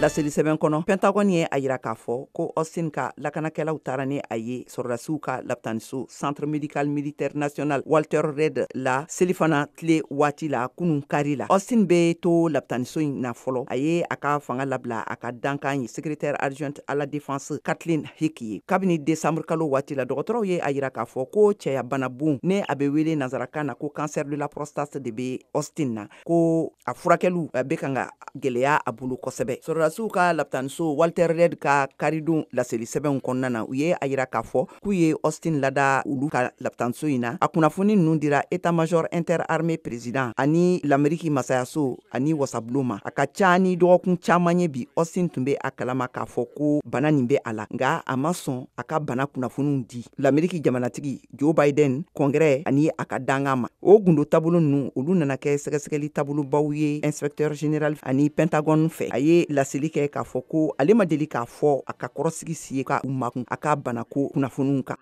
Laseli sɛbɛn kɔnɔ, Pentagone ye a jira k'a fɔ ko Austin ka lakanakɛlaw taara ni a ye sɔrɔdasiw ka lapitaniso, Centre médical militaire national Walter Reed la selifana tile waati la kunun kari la. Austin bɛ to lapitaniso in na fɔlɔ. A ye a ka fanga labila a ka dankan ye, secrétaire adjointe à la défense Kathleen Hick ye. Kabini décembre kalo waati la, dɔgɔtɔrɔw ye a jira k'a fɔ ko cɛyabana bon, ne a bɛ wele nansarakan na ko cancer de la prostate de bɛ Austin na, ko a furakɛliw a bɛ kan ka gɛlɛya a bolo kosɛbɛ. Sɔrɔdasiw ka lapitaniso Walter Reed ka karidon laseli sɛbɛnw kɔnɔna na, u ye a jira k'a fɔ k'u ye Austin lada olu ka lapitaniso in na. A kunnafoni ninnu dira état major interarmée président ani Lameriki masayaso ani wasabulon ma. A ka ca ni dɔgɔkun caman ye bi, Austin tun bɛ a kalama k'a fɔ ko bana nin bɛ a la, nka a ma sɔn a ka bana kunnafoniw di Lameriki jamanatigi Joe Biden, congrès ani a ka dankan ma. O gundo taabolo ninnu, olu nana kɛ sɛgɛsɛgɛli taabolobaw ye inspecteur général ani Pentagone fɛ. A ye laseli kɛ k'a fɔ ko ale ma deli k'a fɔ a ka kɔrɔsigi si ye ka u makun a ka banako kunnafoniw kan.